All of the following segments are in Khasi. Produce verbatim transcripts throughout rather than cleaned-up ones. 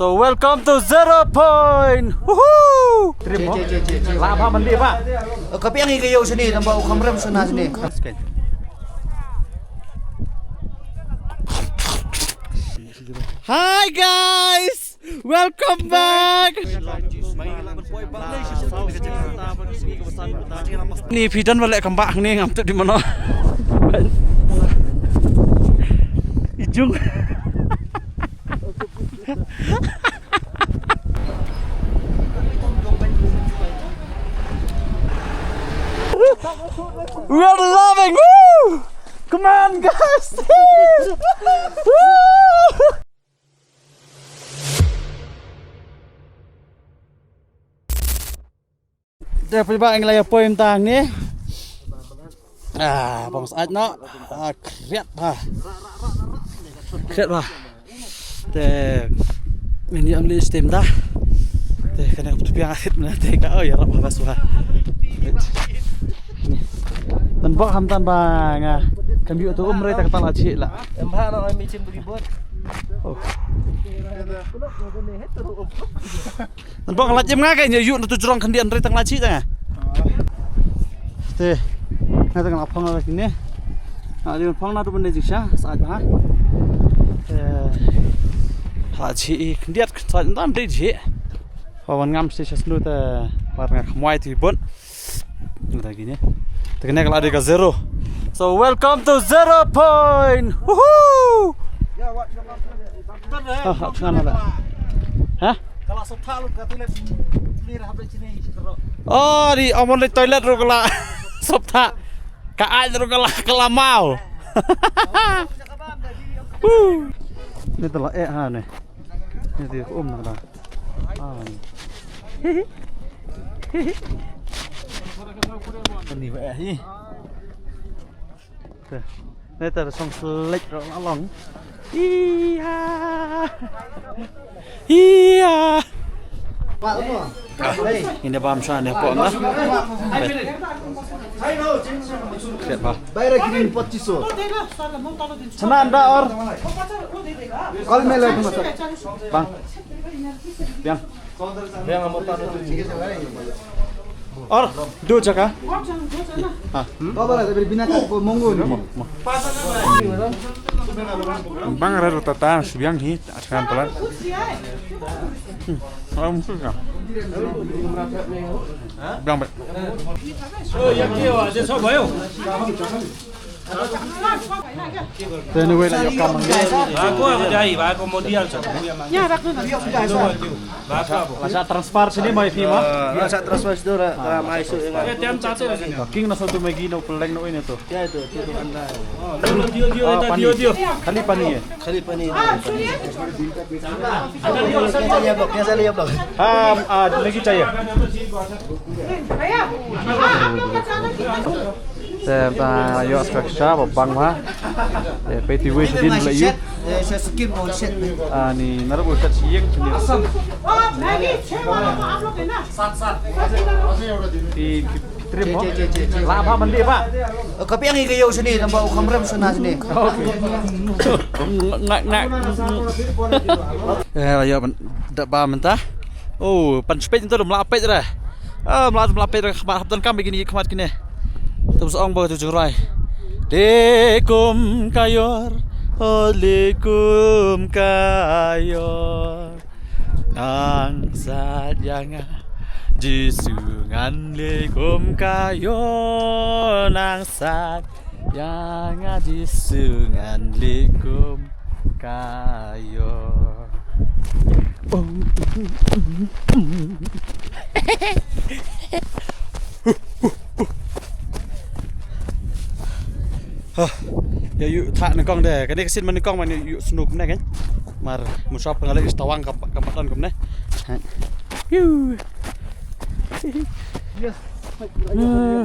So welcome to Zero Point. Woohoo! Trip mo? Che, che, che, che, che. Lah ba mandi ba. Eh, ka biang i ka ïew sini, tang ba u kham rem sana sini. Hi guys, welcome back. Ni phi don ba leh kam ba hangne ngam tip di mano. I jung. We are loving. Woo! Come on, guys. Woo! Te phi ba ngi la ïa poi mynta hangne. Ah, bang sait noh. Ah, khriat ba. Khriat ba. Te ngin ïa leit stem da. Te kane ka pynbiang akhir na te ka, oh, ïarap ba swa. Nan bok ham tan ba nga kam ïoh tu um rei ta ka tal achi la. Em ha na oi mi chim bri bot. Oh. Nan bok la jim nga ka ïoh ïoh na tu jrong khyndiat rei tang la chi ta nga. Te nga tang la phong la kine. Nga li phong na tu bende jingsha sa ha. Te ha chi khyndiat sa ndam de ji. Wa wan ngam sti sha snu te war nga khmwai ti bun. Nda gini. Te kane ka la dei ka zero. So welcome to Zero Point. Woohoo! Ah, ah, tang na la. Ha? Oh, di amon le toilet ruh ka la sop tha. Ka ai ruh ka la, ka la mau. Woo. Ni te la eh ha ni. Ni te um na ka dang. Ah, ni. Ni ba eh hi. Te, ne ta song selek ro la long. Iya. Iya. Ini bam sa ne pok na. Lihat ba. Bayar kini empat ratus. Sana anda or. Kal mela tu masa. Bang. Biang. Biang amor tano tu. Or, dua jaka. Ha. Baba la, tapi bina ko monggo ni. Bang ra rota ta, biang hi, atkan pelan. Hmm. Orang musuh ka. Biang baik. Oh, ya kio, aja so bayo. Te ni wei la ïoh kam ngi. Ba ko ba dei, ba ko modi al sa. Ba ko. La sa transfer sini mai phi ma. La sa transfer sini ra mai su nga. King na sa tu mai gi no peleng no ini tu. Ya tu, tu tu anda. Dio dio dio dio. Khali pani hai. Khali pani. Kya chaliye aap log? Kya chaliye aap log? Ah, ah, Maggi chahiye. Te ba ïoh structure ba bang ba. Te pei ti wei sdin ba la ïoh. Ani naruh ba shat syieng sini. Ti trip mo. La ba mandi ba. Ka biang i ka ïew sini, tang ba u kham rem sana sini. Nga nga. Eh, la ïoh da ba mynta. Oh, pan spet nto dum la pet ra. Ah, mla mla pet ra khmat hap don kam kini khmat kine. Tum sa ong ba tu jurai. Lekum kayor, oh lekum kayor. Nang sat ïa nga Jisu ngan lekum kayor, nang sat ïa nga Jisu ngan lekum kayor. Hah, ïa ïu thah nyngkong de. Kane ka sien ma nyngkong ma ïu snow kumne kan. Mar mushap nga leh tawang ka ka patan kumne. Yu. Yes.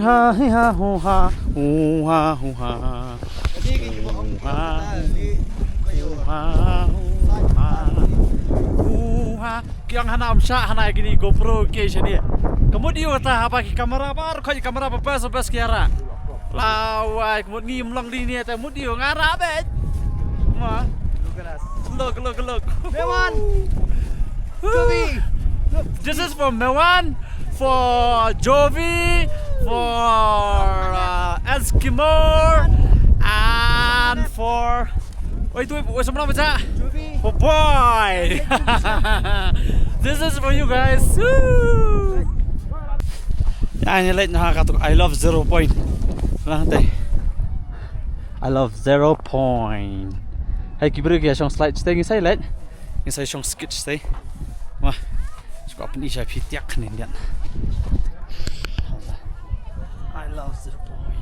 Ha hi ha hu ha hu ha hu ha. Hu ha hu ha hu ha. Hu ha. Kiang hana am sha hana kini GoPro ke shani. Ka mut ïoh ta haba ki kamera bar khoi kamera ba bas bas ki ara. Lawai ka mut ngi mlong di ni ta mut ïoh ngara bet. Ma. Look look look. Mewan. Jovi. This is for Mewan, for Jovi, for uh, Eskimo, and for wait, wait, wait, someone over there. Jovi. For boy. This is for you guys. Woo! Ani leit na ka tu I love zero point. Lang te. I love zero point. Hai ki briew ki shong slide steng sai leit. Ngi sa shong skit stay. Wah. Sku apa ni saya pitiak ni dia. I love the boy.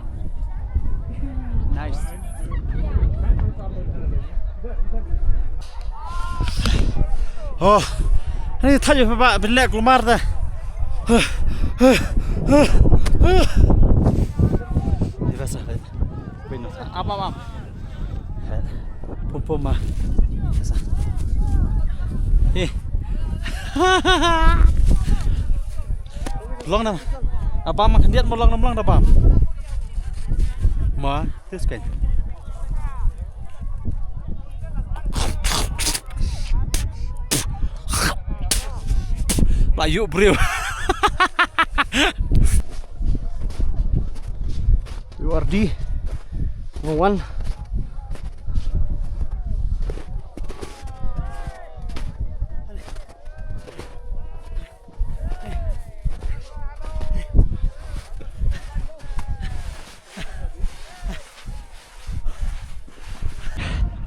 Nice. Oh. Ni tadi apa bilek lumar dah. Ni rasa. Pum pum ma. Eh. Long na. Apa ma khyndiat mo long na long da bam. Ma, tis kan. La yu briew. U R D. Mo wan.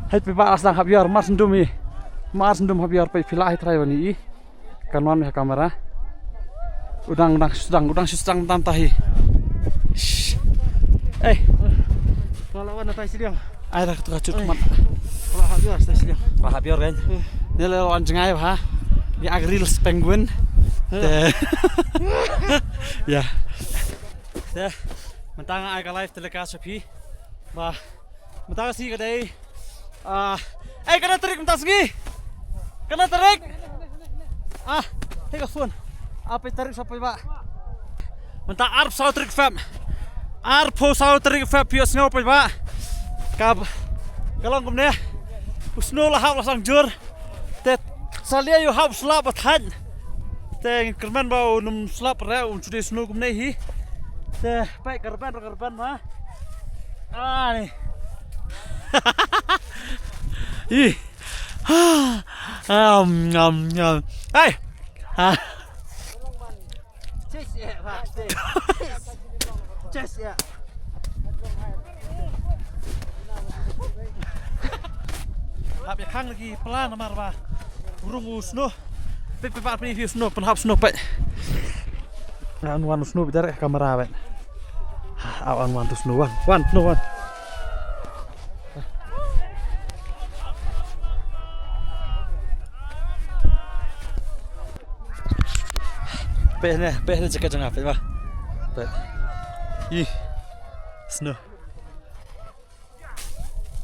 Hai phi ba sdang hap ïar mar sndum i. Mar sndum hap ïar phi la hai trai wani i. Kan wan ha kamera. Udang udang sdang udang sdang tam tahi. Eh. Wala wan tai siliang. Ai rak tu kachut kumat. Wala hap ïar tai siliang. Wala hap ïar kan. Ni le wan jngai ha. Ni agril penguin. Ya. Te mynta nga ai ka live telecast phi. Ba mynta ka sngi ka dei. Ah, eh, kane tarik mynta sngi. Kane tarik. Ah, hei ka phone. Apa tarik sha phi ba? Mynta arphew saw tarik Feb. Arphew saw tarik Feb phi sngew phi ba? Ka ka long kumne. U snow la hap la sdang jur. Te salia ïoh hap slap ba thait. Te kyrmen ba u num slap re u shu dei snow kumne hi. Te peit ka rben ka rben ma. Ani. Ih. Am am am. Hai. Ha. Hap ïa khang lagi plan namar ba rung u snow. Peit peit ba peit u snow pynhap snow peit. An wan u snow bidar eh kamera peit. Aw an wan tu snow wan wan snow wan. Peh ne peh ne jaket jong nga peh ba. Peh. Ih. Snow.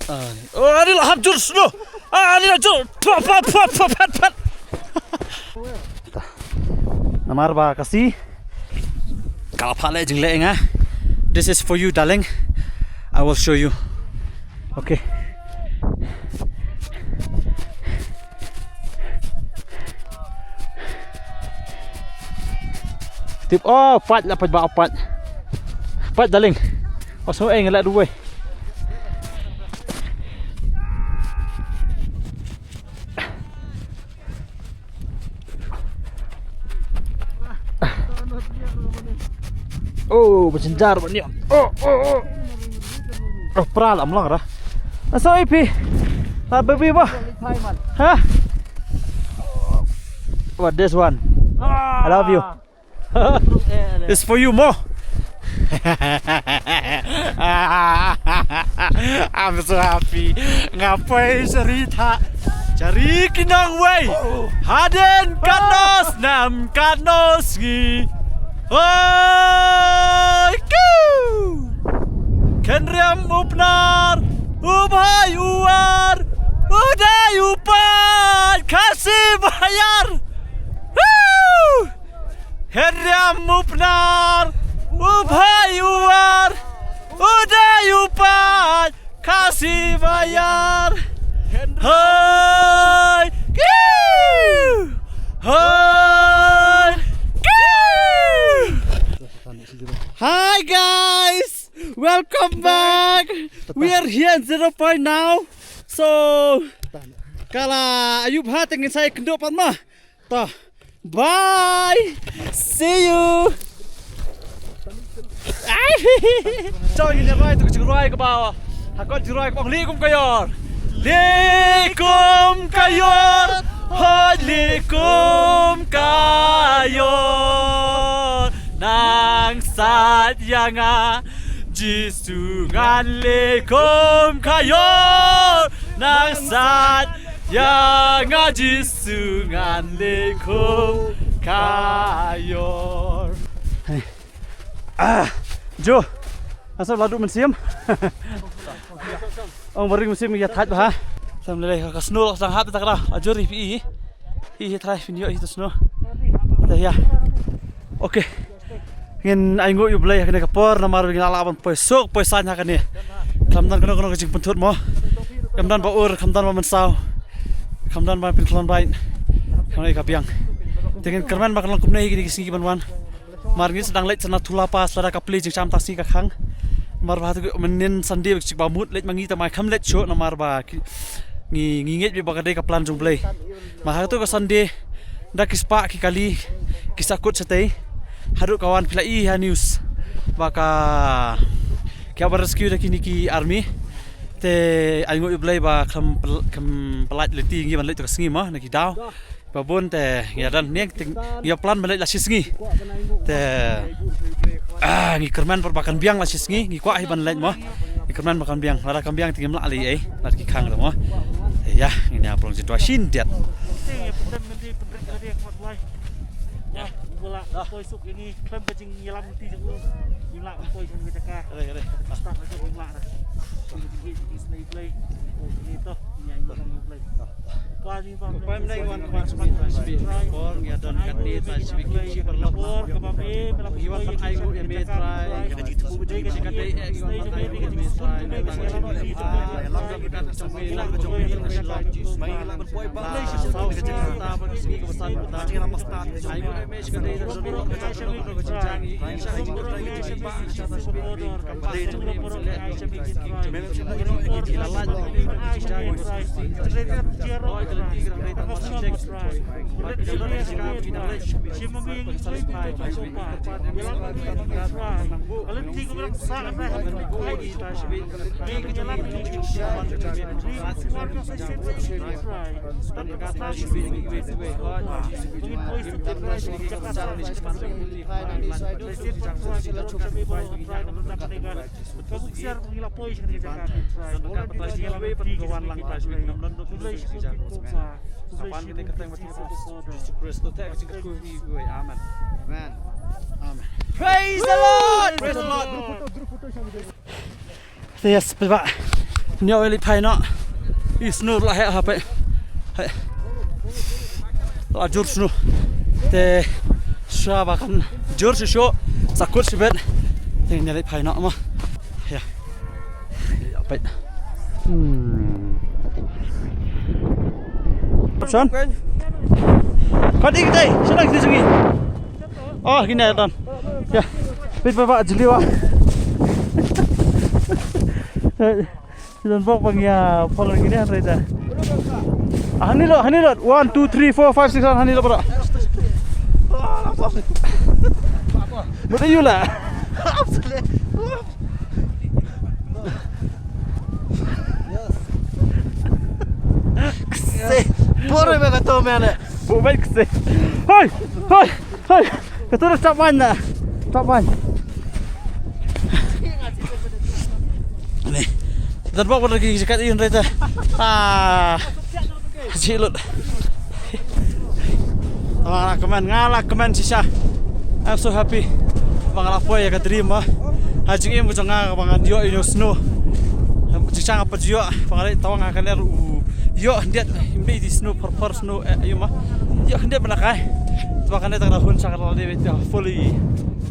Ah, ni. Oh, ani la hap jur snow. Ah, ani la jur. Pat pat pat pat pat. Namar ba ka sngi ka la phah leh jingleh ïa nga. This is for you, darling. I will show you. Okay. Tip, oh, pat la pat ba pat. Pat, darling. Oh, so eng la duwe. Oh, ba jynjar ba niam. Oh, oh, oh. Oh, pra la mlang ra. Aso ipi. La baby ba. Ha? What this one? I love you. It's for you, Mo. I'm so happy. Nga poi sha ri tha. Sha ri ki nongwei. Hadien katno snem katno sngi. Oi, kiu. Kynriam u Pnar, u Bhai u War, u Dei u Paid, Khasi Baïar. Woo! Kynriam u Pnar, u Bhai u War, u Dei u Paid, Khasi Baïar. Hoi! Kiu! I'm back. We are here in Zero Point now. So, ka la ayu bha, te ngin sa ïakynduh pat mo. To. Bye. See you. Ai. Chong ïa rwai tu ka jingrwai kaba, ha ka jingrwai kaba ong leh kum ka ïor. Leh kum ka ïor. Hoi leh kum ka ïor. Nang sait ïa nga Jisu, ngan leh kum ka ïor. Nang sait ïa nga Jisu, ngan leh kum ka ïor. Hey. Ah, Jo. Asap ladu mynsiem. Ong baring mynsiem ïa thait bha. Sam leh ka snow la sdang hap ta kra. Ajur hi phi. Hi hi trai phin ïoh hi tu snow. Ta ïa. Okay. Ngin ainguh ïa U Blei ha kane ka por namar ba ngi la lah ban poi suk poi saiñ ha kane. Khlem don kano kano ka jingpynthut mo. Khlem don ba ur, khlem don ba mynsaw. Khlem don ba pynkhlaiñ bad kane ka biang. Te ngin kyrmen ba kan long kumne hi kine ki sngi ki ban wan. Namar ngi sdang leit sa na Thula Pass lada ka plie jingsham tang sngi ka khang. Namar ba ha tu mynnin Sunday ba ka jingmut leit ma ngi, tang ba kham leit shuh namar ba ki, ngi, ngi ngeit ba ka dei ka plan jong U Blei. Namar ha tu ka Sunday da ki spah ki kali ki sa kut shatei. Haduh ka wan phi la i ha news ba ka, ki hap ban rescue da kine ki army. Te ainguh ïa U Blei ba khlem pyl-, khlem pyllait lynti ngi ban leit tu ka sngi mo na ki daw. Ba bun te ngi ïa don ne, te ngi ïa plan ban leit la shi sngi. Te, ah, ngi kyrmen ba kan biang la shi sngi, ngi kwah hi ban leit mo. Ngi kyrmen ba kan biang, lada kan biang te ngim lah leh ei, lada ki khang te mo. Te ïa, ngin ïa pynlong jingduwai shyndiat. Amen. Amen. Praise the Lord. Praise the Lord. Te ïa shu pynbha. Ngi ïa leit phai noh. I snow la heh ha phi. Heh. La jur snow. Te sha ba kan jur shuh shuh. Sa kut shibit. Te ngi ïa leit phai noh mo. Ïa. Ïa phi. Hmm. Option. Ka dei kita, sha dang kita jong ngi. Oh, kine don. Ïa. Phi pynbha jylliew ah. Don bok bang ïa, follow kine hynrei da. Ah, hani lo, hani lo. One, two, three, four, five, six, seven, hani lo para. Mut ayu la. Kse. Bore ba ka to mele. Bu bai kse. Hoi, hoi, hoi. Ka to da chap man na. Chap man. Ni. Dan bok pada ki sekat in reta. Ah. Haji lut. Nga la kmen, nga la kmen shisha. I'm so happy ba nga la poi ïa ka dream ba. Ha jingim ka jong nga ba ngan ïoh ïa u snow. Jingshang nga pat ïoh ba nga leit tawang ha kane ruh u ïoh khyndiat, ym dei snow phor phor snow eh ïoh ma. Ïoh khyndiat ba la kai. Te ba kane te ka la hun sha ka la dei beit te hopefully.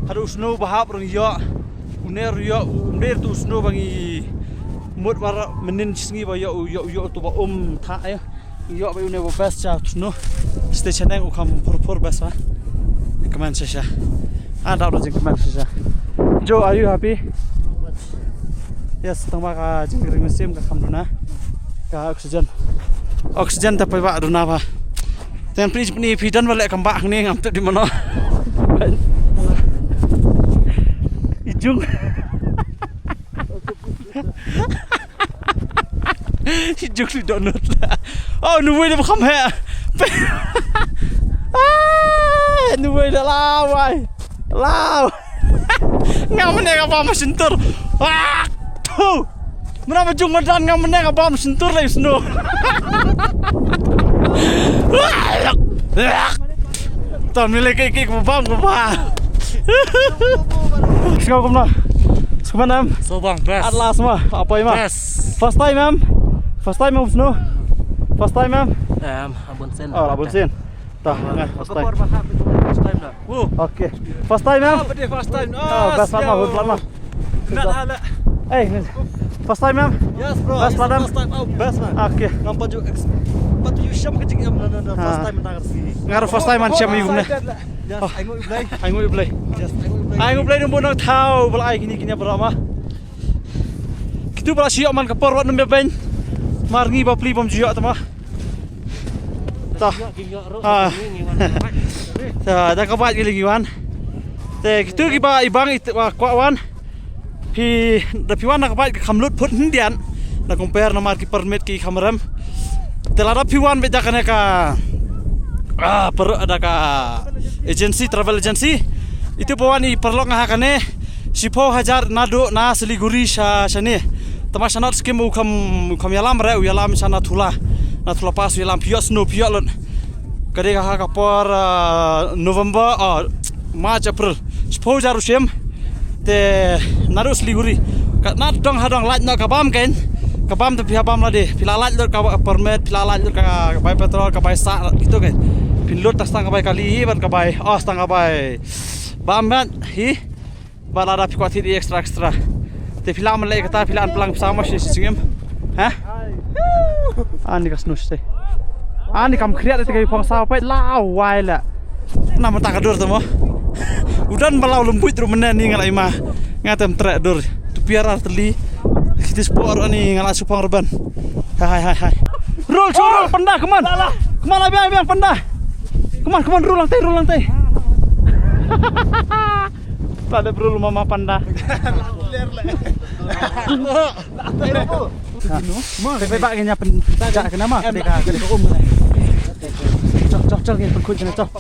Haduh u snow ba hap ruh ngi ïoh. Une ruh ïoh, um dei ruh u snow ba ngi mut ba mynnin shi sngi ba ïoh, ïoh, ïoh tu ba um thah ïa. Ïoh ba une ba best sha u snow. Stay shaneng u kham phur phur best ba. Kmen shisha. Ah, dap da jingkmen shisha. Joe, are you happy? Yes, tang ba ka jingkyrmen mynsiem ka kham duna. Ka oxygen. Oxygen ta poi ba duna ba. Ten pni pni phi don ba leh kam ba hangne ngam tip di mano. I jung. I jung li donut. Oh, nu wei da kham he. Ah, nu wei da la wai. Law. Nga mane ka bam shintur. Ah! Thu. Mane ba jung madan nga mane ka bam shintur lai snow. Ton mile ke ke ka bam ka ba. Sngau kumno? Sngau nam? So bang best. At last ma, apa ima? Best. First time em? First time em snow? First time em? Em, abon sen. Oh, abon sen. Tah, nga first time. First time dah. Wow. Okay. First time em? Ah, first time. Ah, best lama, best lama. Nat hala. Eh, first time em? Yes bro. Best lama. First time. Oh, best man. Okay. Nampak ju ex. Patu ju sham ke jing em na na first time na ngar sini. Ngar first time man sham yu ne. Yes, ai ngu blai. Ai ngu blai. Yes, ai ngu blai. Ai ngu blai nang bu nang thau bal ai kini kini apa lama. Kitu bal siok man ke por wat nembe ben. Mar ngi ba pli bom jiok tama. Tah. Ah. Tah, da ka bait ki lagi wan. Te kitu ki ba ibang it ba kwah wan. Phi da phi wan na ka bait ka kham lut phut hyndiat. Na compare namar ki permit ki kham rem. Te lada phi wan beit da kane ka ah per da ka agency, travel agency. Itu ba wan i paralok nga ha kane. Shiphew hajar naduh na Siliguri sha shane. Tama sha North Sikkim u kham u kham ïalam re u ïalam sha Nathula. Nathula Pass u ïalam phi ïoh snow phi ïoh lut. Ka dei ka ha ka por ah, November ah, March April. Shiphew hajar u shim. Te naduh Siliguri. Ka na dong ha dong lait noh ka bam kein. Ka bam te phi ha bam lade. Phi la lait lut ka permit phi la lait lut ka bai petrol ka bai sah kitu kein. Phin lut ta stang ka bai kali bad ka bai oh stang ka bai bam bad hi. Ba lada phi kwah thied extra extra. Te phi la man leh kata phi la an plang pisa ma shi shi jingim. Ha? Ani ka snu shi. Ani kam khriat te ka phong sa peit la wai la. Na mata ka dur te mo. Udan ba la lum buit ru mene ni ngal ai ma. Nga tem trek dur. Tu piar ar teli. Kiti spor ani ngal ai supang ruban. Hai hai hai. Rul rul panda keman. Keman abi abi panda. Keman keman rul lang te rul lang te. Pala bro lu mama panda. Ler le. Pai pai ba ngin ïa pynjah kane ma. Dei ka dei ka um kane. Chok chok chok ngin pynkhuid kane chok.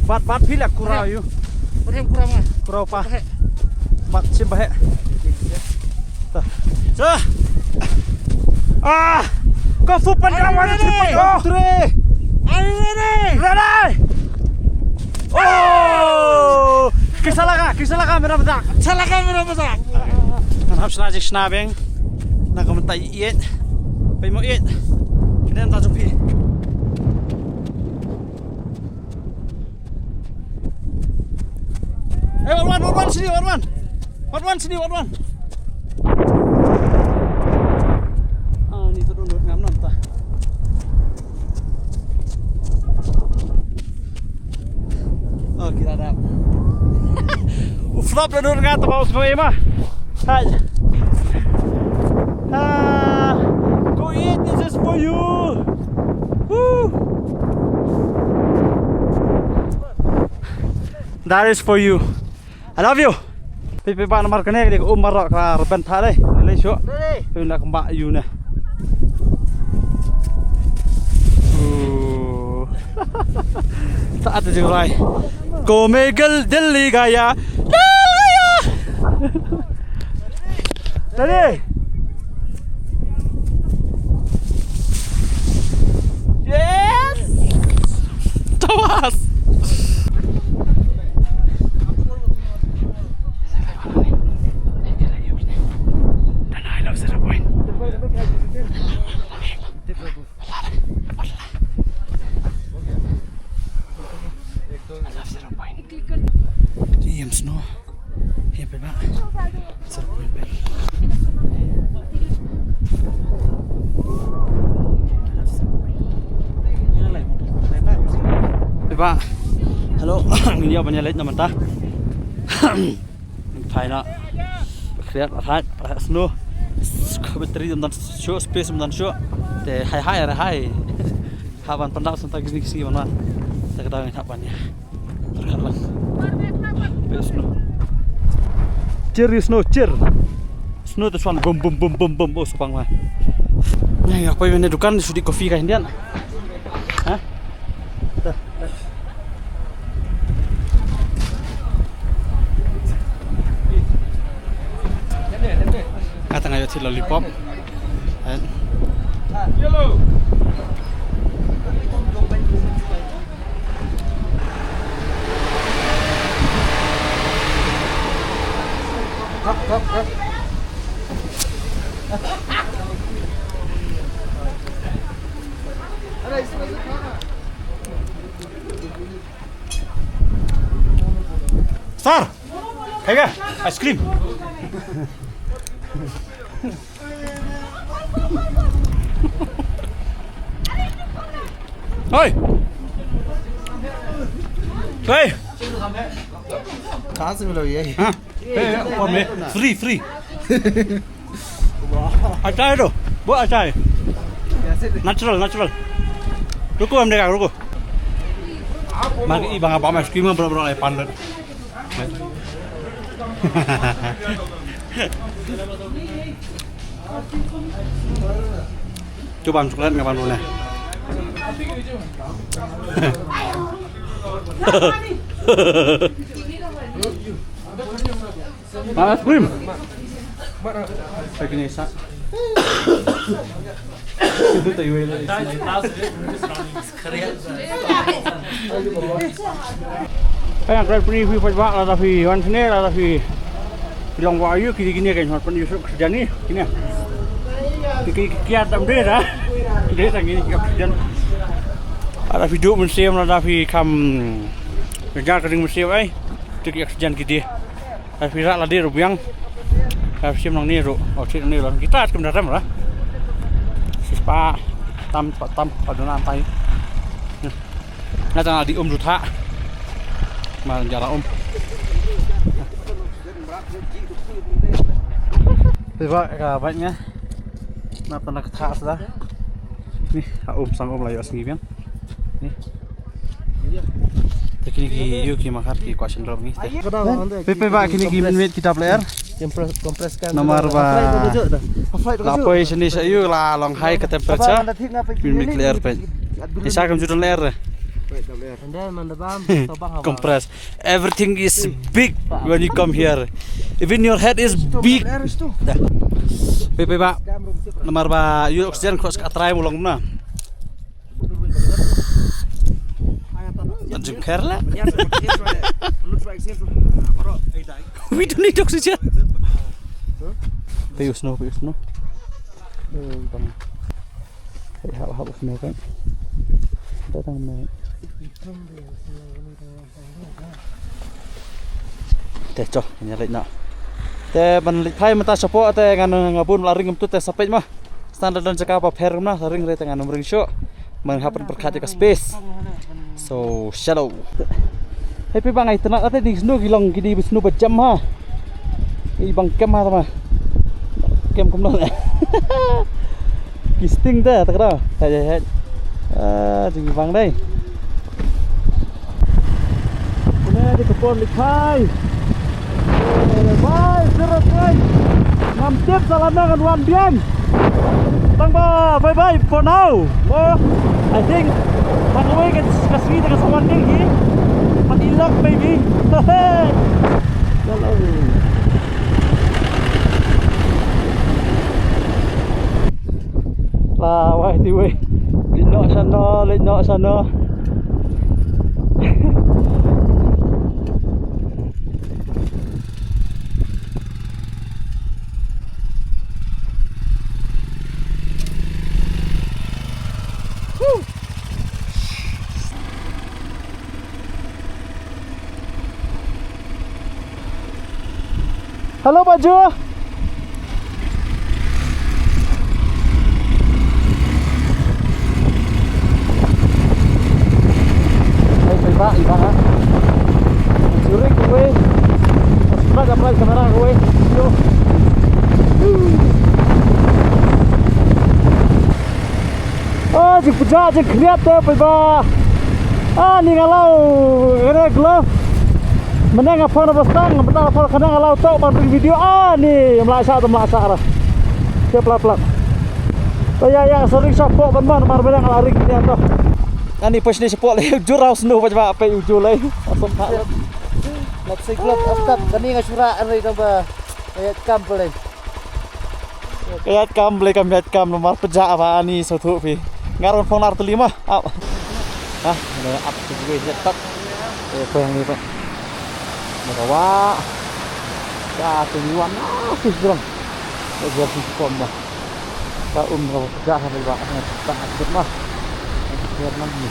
Bat bat phi la kurau ïu. Kurau pa. Bat shim ba he. Sa. Ah! Kung fu panda. Are you ready? One, two, three. Are you ready? Ready! Oh! Kisa laka, kisa laka mera bata. Kisa laka mera bata. Ngan hap shna jing shna beng. Na ka mynta ïeit. Pei mo ïeit. Kinen ta jong phi. Eh, wat wan, wat wan sini, wat wan. Wat wan sini, wat wan. Ah, ni tu dun ngam nam ta. Oh, kira dah. U flop dah dun ngam ta bau semua mah. Hai. Ah, go eat, this is for you. Woo. That is for you. I love you. Pi pi ba namar kane ka um baroh ka rben tha dei. Lei shu. Pi na kamba yu ne. Ooh. Ta at jing rai. Ko me gal dil li gaya. Dil gaya. Ready? Yes! Thomas! Ïem snow. Ïa phi ba. Zero point five. Phi ba. Hello, ngin ïa ban ïa leit na mynta. Phai na. Khriat, right, right, snow. Battery ym don shuh, space ym don shuh. Te hai hai, hai hai. Hap ban pyndap sa tang kine ki sngi ban wan. Te ka dang hap ban ïa. Pyrkhat lang. Pyrkhat snow. Cheer ïa snow, cheer. Snow te swan bum bum bum bum bum. Oh, sa pang ma. Nai, ïa poi ban ïa dukan, shu dih coffee ka hyndiat. Ha? Dah, dah. Nga tang ïoh thil lollipop. Eh. Sir, hey, ice cream. Hey. Hey. कहाँ से मिला ये? हाँ। Hey, free, free. Acar tu. Buat acar. Natural, natural. Ruko, Amdeka, ruko. Mari ibang abang mas kima bro bro ay pandan. Coba suka lihat ngapain dulu nih. Ice cream. Pagi ni sa. Itu tayo yung Kaya kren pynïasoh phi paidbah lada phi wan shane lada phi long wah ïa kine kine kan hot pynïasoh ka sien kine. Ki ki ki tam de da. Ki de tang kine ki oxygen. Lada phi duh mynsiem lada phi kham. Ka jar ka ding mynsiem ai. Te ki oxygen ki de. Ai phi rah lade ruh biang. Ai phi shim nangne ruh. Oh, shim nangne ruh. Kita kim da rem ruh. Shispa tam, shispa tam, pa duna tai. Nga tang di um ruh tha. Ma jara um. Phi ba ka ba nga. Na tang ka tha sa. Ni, ha um sang um la ïoh sngi biang. Ni. Te kine ki ïoh ki makhar ki kwah shen ror ngi te. Phi, phi ba kine ki minute ki tap lyer. Compress, compress kan. Namar ba la poi shane sha ïoh la long high ka temperature. Minute lyer phi. Ni sa kam ju don lyer. Compress. Everything is big when you come here. Even your head is big. Phi, phi ba. Namar ba ïoh oxygen cross ka try mo long na. Anjing kher la. We don't need oxygen. Payus no, payus no. Hey, hap hap snow kan. Datang me. Te cho, nya leit na. Te ban leit phai mynta shapoh te ngan nga bun la ring kumtu te sa peit ma. Standard don jaka ba pher kumna, sa ring re te ngan ym ring shuh. Ban hap ban pyrkhat ïa ka space. So, shallow. Hei phi ba ngai tnat ate ding snow ki long ki dei snow ba jem ha. I bang kem ha tama. Kem kumno ne. Ki sting te ta kra. Hei hei hei. Ah, jing bang dei. Kine dei ka por leit phai. Bye, zero point. Ngam tip sa lano ngan wan biang. Tang ba, bye bye for now. Mo, I think, tang wei ka, ka sngi te ka sa wan biang hi. Pat i lok maybe. Hello. La wai ti wei. Leit noh shano, leit noh shano. Hello, Baju. Hey, iba, iba, ha? Pynjah jingkhriat te pynba. Ani nga law, kane glove. Mynne nga phong na ba stang, mynta nga phong kane nga law tok ban pyn video. Ani mla sha te mla sha ra. Te plat plat. Te ïa ïa sa ring shapoh ban mon mar mynne nga la ring ne to. Ani poi shane shapoh lei jur raw snow ba jaba pei u jur lei. Asam pha. Lak sai glove, ap tap kane nga shura anrei tang ba. Ïa kam pynlei. Ka ïaid kam, Blei kam ïaid kam, namar pynjah ba ani sngewthuh phi. Nga ruh phong nar tylli ma. Ap. Ha, ap tu wei ïaid tat. Eh, pang ni pa. Maka wa. Ka tu ni wan. Ah, tu jrong. Ka jrong tu kom ma. Ka um ka pynjah ha ba. Ta tu ma. Ka ni.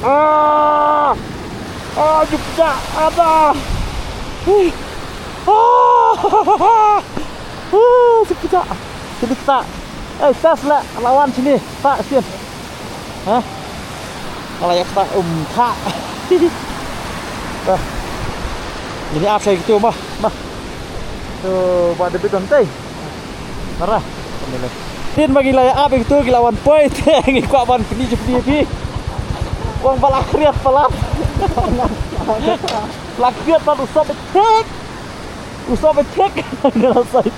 Ah! Ah, jupda ada. Ah! Ah, jupda. Sini tak. Eh, tas lah lawan sini. Tak sini. Hah? Kalau yang tak um tak. Ah. Ini apa saya gitu mah, mah. Tu buat debit nanti. Para. Tin ba ngi la ïa ap ïa kito ki la wan poi te ngi kwah ban pyni jingpyni ïa phi. Wan ba la khriat palat. La khriat palat u sop thik. U sop thik. Ngi la sai.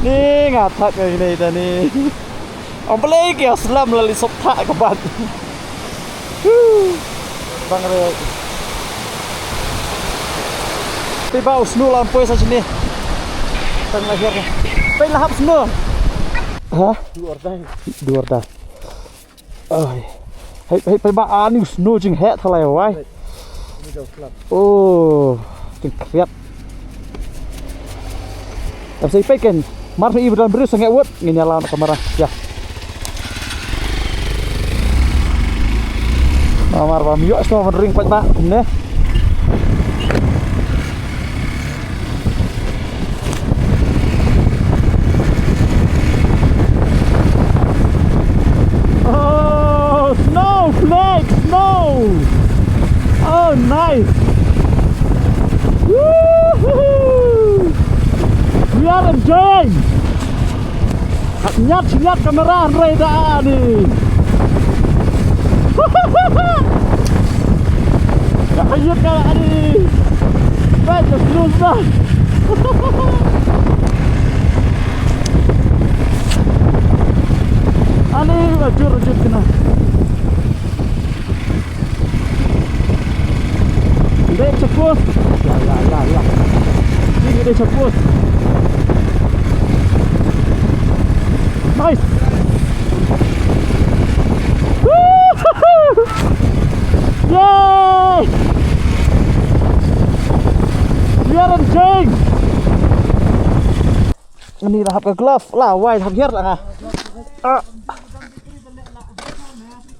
Ni nga thak ngi nei ta ni. Ong Blei ki slam la li sop thak ka bat. Bang re. Te ba u snow la poi sa sini. Tang la hiar. Te la hap snow. Ha? Duar dai. Duar dai. Ai. Hai hai pe ba ani u snow jing he thalai wai. Oh, jing kriat. Tam sei peit kan. Mar i bdan bris nge wot ngin ïa lawan kamera. Ya. Mar ba mi yo sto man ring pat ba ne. Oh, snowflake, snow. Oh, nice. Woohoo! We are enjoying. Nyat nyat kamera hynrei da ani. Ka ayut ka ani. Baik, terus dah. Ani ajur ajur kena. Dek cepus. Ya ya ya ya. Ini dek cepus. Nice. Woohoo! Yay! We are enjoying. Ini lah hap ka glove lah, wai hap hiar lah. Ah.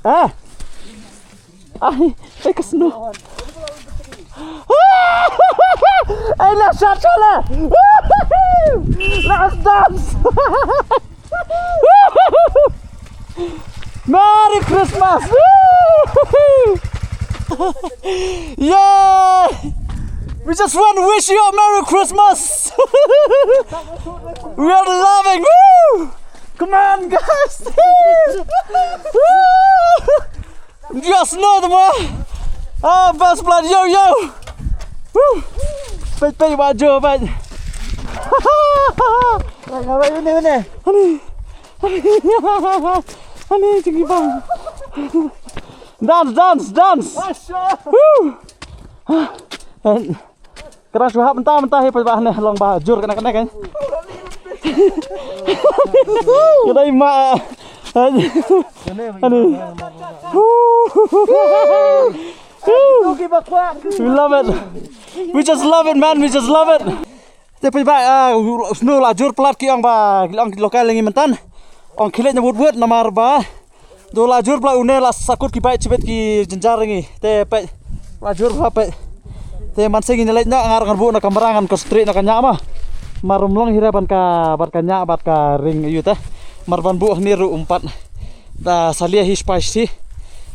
Ah. Ai, ai ka snow. Ai la shot shot la. Last dance. Merry Christmas. Yay! We just want to wish you a Merry Christmas. We are loving. Woo! Come on, guys. Woo! Just know the more. Ah, best blood, yo, yo. Woo! Peit, peit, ba jo, peit. Peit, peit, peit, peit. Ani. Ani, ani, ani, jingibang. Dance, dance, dance. Woo! Kra shu hap mynta mynta hi peit ba ne long ba jur kane kane kan. Kane ma. Ani. We love it. We just love it, man. We just love it. Te peit ba, ah, snow la jur palat ki ong ba, ki ong ki local ngi myntan. Ong khie leit na wut wut namar ba. Do la jur palat une la sakut ki bike chibet ki jynjar ngi. Te peit. La jur palat peit. Te man sing ngi leit na ngar ngar bu na kamera ngan ko straight na ka nya ma. Mar rum long hira ban ka, ban ka nya, ban ka ring yu te. Mar ban bu ni ru umpat. Da salia hi spicy.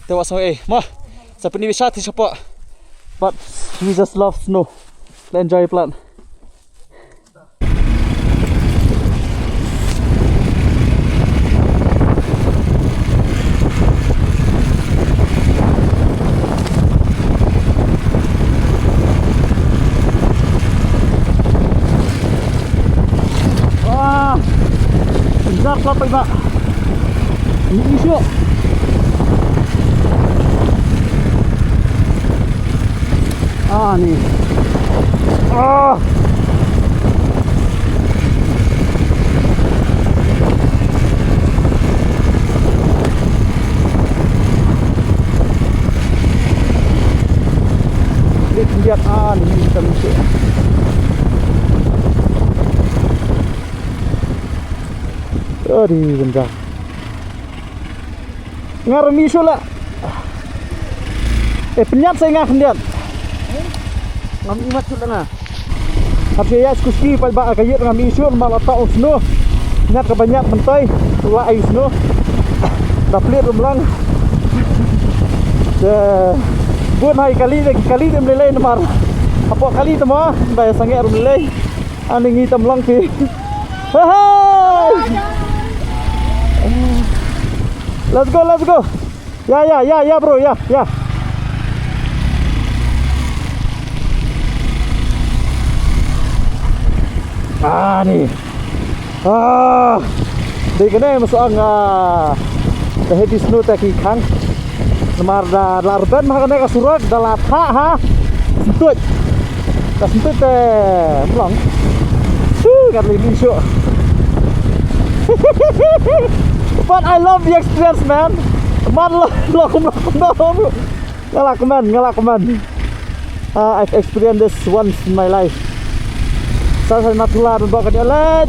Te wa sang eh. Ma. Sa pini bisa ti sapa. But we just love snow. Enjoy plan. Ni shuh. Ah, ni. Ah. Ni khyndiat, ah, ni, ni, ni, ni. Aduh, bentar. Nga rami shuh la. Eh, pynïap sa nga khyndiat. Ngam imat shuh la nga. Hap sha ïa skuski paidbah ka ïit ngam i shuh namar la tau snow. Ñiat kaba ñiat myntai la ai snow. Da plit rum lang. De bun hai kali de kali de mlei namar. Hapoh kali tama da sangeh rum lei. Ani ngi tam lang phi. Hey, hey. Let's go, let's go. Ya, ya, ya, ya, bro, ya, ya. Ah, ni. Ah. Dei kane masuk ang, ah, the heavy snow ta ki khang. Namar da la rben ha kane ka surok da la thah ha. Sentut. Ka sentut te mlong. Su kat li ni shu. But I love the experience, man. Man lo lo lo lo. Ngalak man, ngalak man. Uh, I've experienced this once in my life. Sa sa Nathula don bok ka dia leit.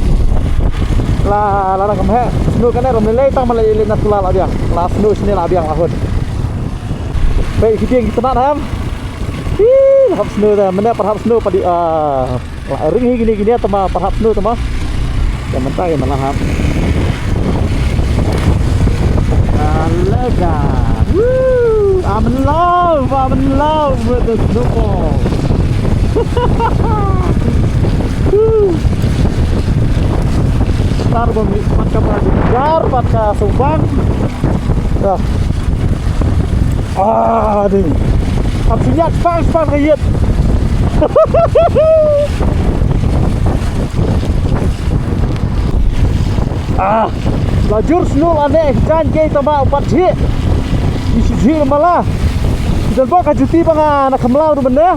La la na kam he. Snow kane rum lei tang ma lei lei Nathula la biang. La snow sini la biang la hut. Pei ki biang ki tnat ham. Ih, hap snow da, mane par hap snow padi ah. La ring hi kini kini tama par hap snow tama. Ya mentai mana hap. Alega. Woo! I'm in love. I'm in love with the snowfall. Woo! Tar bom ni pat ka jar pat ka subang. Dah. Ah, ding. Hap shu ïaid spang spang ka ïit. Ah, la jur snow la ne jan ke tama u pat jhi. Ni shi jhi mala. Ki don bok ka juti ba nga na kham law ruh mynne.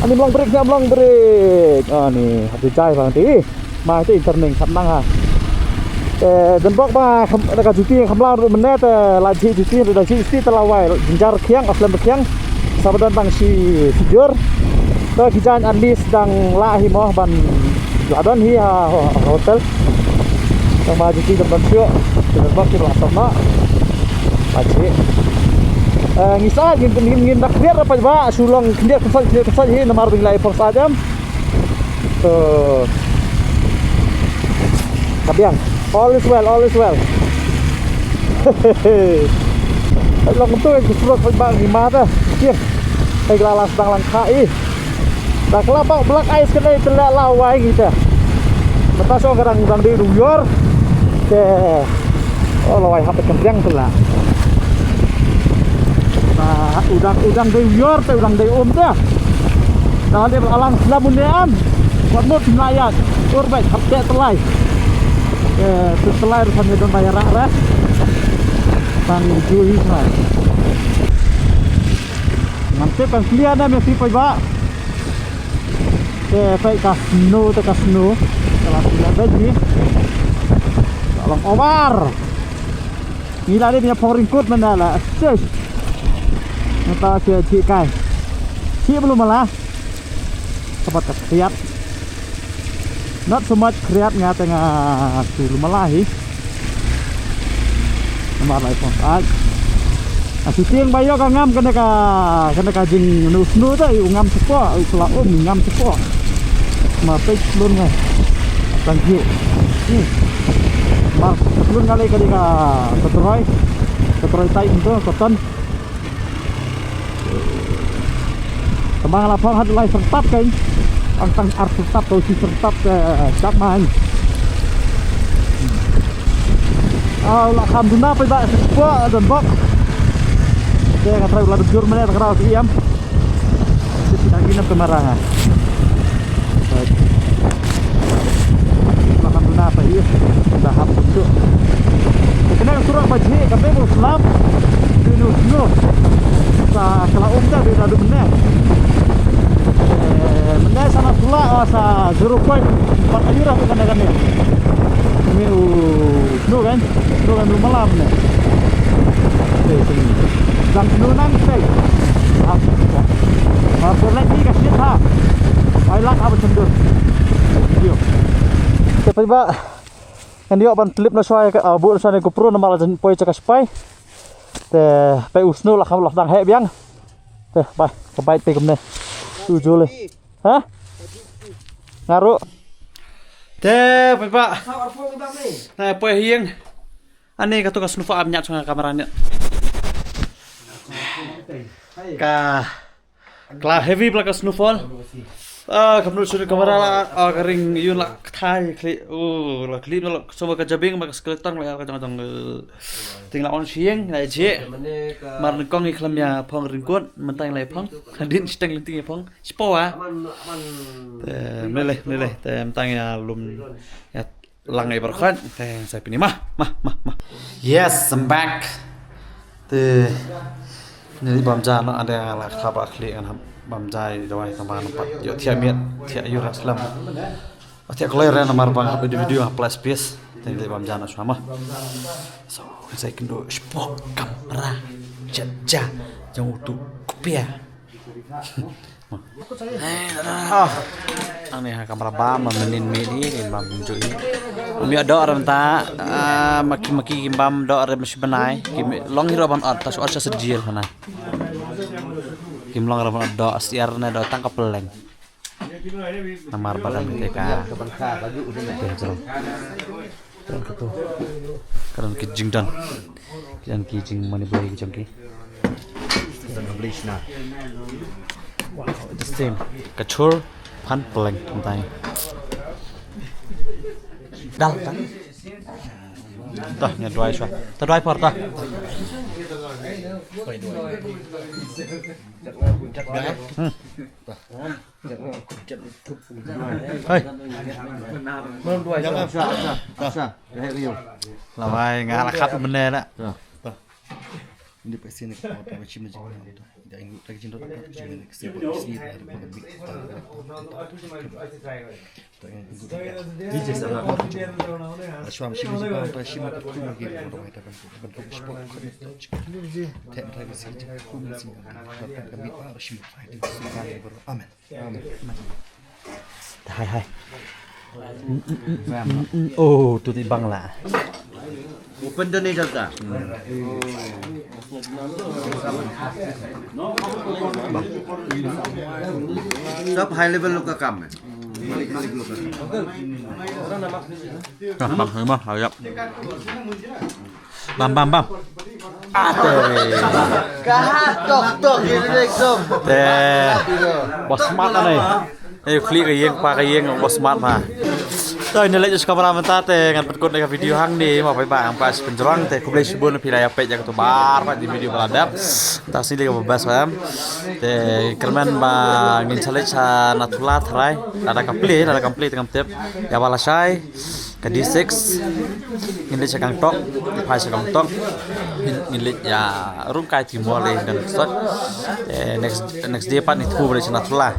Ani mlong brek, ni mlong brek. Ani hap jai bang ti. Mai te interning khat nang ha. Te don bok ba kham, da ka juti kham lang ruh mynne te la jhi juti da jhi sti te la wai jynjar khiang, aslem khiang. Sa ba don tang shi, shi jur. Te ki jan at least dang la hi mo ban la don hi ha ho-, hotel. Tang ba juti dang don shuh. Te don bok ki la sop ma. Ba jhi. Eh, ngi sa ngin, ngin, ngin dak biar apa ba shu long khyndiat khyndiat khyndiat hi namar bing lai phong sa jam. So, ka biang. All is well, all is well. Ai long tu ai surok ba ngi ma ta. Kiang. Ai la la sdang lang kha i. Da kla ba black ice kane te la la wai ngi ta. Mata so ka dang dang dei ruyor. Te Oh, la wai hap ka biang tu la. Ba, u dang, u dang dei yor te, u dang dei um te. Dang dei alang slam un ne am. Wat mut na ya. Ur bai hap te telai. Eh, tu telai ruh kan don bai rak rak. Tang ju hi sai. Ngan te kan clear na me si pai ba. Te peit ka snow, te ka snow. Ka la snow bad ni. Ka long over. Ngi la dei pynïap phong ringkut mynta la. Shush. Mynta shi shi kai. Shi blu mala. Ka pat ka khriat. Not so much khriat nga te nga shu blu mala hi. Namar lai phong ai. A shooting ba ïoh ka ngam kane ka, kane ka jing nu snu te u ngam shuh, u kla um ngam shuh. Ma peit lun ngai. Tang ki. Hmm. Mar lun ngai ka dei ka troi. Ka troi tai into ka ton. Tang ba nga la phong hat lai syrtap kan. Ang tang ar syrtap to shi syrtap te chap man. Aw la kham duna peit ba syrtap don bok. Te ka troi la jur mane ta ka raw shi ïam. Te shi dang ïa na kamera ha. La kham duna peit ïa. Da hap tu. Kane ka surok ba jhieh kane ba u slap. Dei u snow. Sa ka la um ta dei ta dei mynne. Eh, mynne sa Nathula, oh, sa zero point pat ayu ra kane kane. Kane u snow kan. Snow kan u malam ne. Eh, sini. Dang snow nang sei. Ah, ah, perlet ni ka shit ha. Ai lak ha ba chendur. Yo. Te phi ba. Ngan ïoh ban clip na shwa ka, ah, buh na shwa ne GoPro namar la jan poi cha ka shpai. Te pei u snow la kham la dang heh biang. Te bai, ka bike pei kumne. Tu jule. Ha? Nga ruh. Te pei ba. Na poi hiang. Ani ka tu ka snowfall am nyat shwa ka kamera nyat. Ka Kla heavy bla ka snowfall. Ah, kam nu suri kamera la, ah, ka ring yun la kthai kli. Oh, la kli la so ka jabing ba ka skeleton la ka jong jong, eh, ting la on sieng la je. Mar nang kong i klam ya phong ring kun, mentang la phong. Din steng ling ting ya phong. Sipo ah. Eh, mele, mele. Te mentang ya lum ya lang ai barkhan. Te sa pini mah, mah, mah, mah. Yes, I'm back. Te ni li bam ja no ada la kha ba khli ngan bam ja i dawai tang ban pat. Yo thiah miet, thiah yur aslam. Thiah kloi ren namar bang hap video hap plus piece. Te ni li bam ja no shwa mah. So, sa kendo spok kamera. Ja ja. Jong utu kupia. Ah. Ani ha kamera bam ma menin mi ni ni bam ju i. Mi ado ram ta, ah, maki maki kim bam do ram shi benai. Kim long hiro ban ot tas ot sa sejil hana. Kim long ram ban ot do asiar na do tang ka peleng. Namar badan te ka. Te jong. Kren ka tu. Kren ki jingdon. Ki don ki jingmane blei ki jong ki. Wow, the same. Ka chur pan peleng mynta. Dal kan. Tah, nya duai shwa. Tah duai por tah. Hmm. Hai. Lawai nga la khat mynne na. Ini pasi ni ko ta chi ma jing ta. Ida ingu ta jing ta ta jing ni kasi ba kasi ta. Shwam shi ma jing ta shi ma ta ku ma ge ta ta ban ku sport. Te ta kasi ta ku ma si. Amen. Hai hai. Oh, tu ti bang la. Open the needle ta. Sab high level lo ka kam hai. Bang, bang, bang. Bam bam bam. Ate. Ka ha tok tok ini ekdom. Te. Bos mat ani. Eh, klik ka ïeng pa ka ïeng bos mat ma. Te ini leh just kamera mynta te ngan pynkut ka video hangne ma pai ba ang pa spen jrong te khublei shibun phi la ïa peit ïa ka tu bar ba di video ba la dep. Ta sini ka best ba em. Te kyrmen ba ngin challenge ha Nathula tharai. Ada ka play, ada ka play te ngam tip. Ïa ba la shai. Ka D six ngin leit sha Gangtok, phai sha Gangtok. Ngin, ngin leit ïa rung kai Timor lei dang sot. Eh, next, next day pat ni thu leit sha Nathula.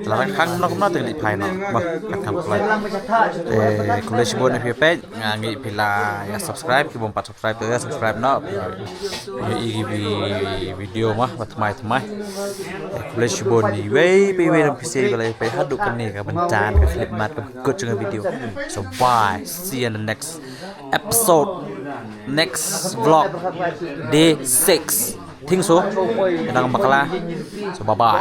La khang nok na te leit phai nok. Bah, kat khang phai. Eh, khublei shibun phi peit, nga ngi phi la ïa subscribe, ki bym pat subscribe te ïa subscribe noh. Ïa i video mah, ba thymmai thymmai. Eh, khublei shibun iwei pa iwei ruh phi sa ba la peit haduh kane ka bynta ka khyllipmat ka kut jong ka video. So bye, see you in the next episode, next vlog, day six. Think so. Ïa dang bakla. So bye bye.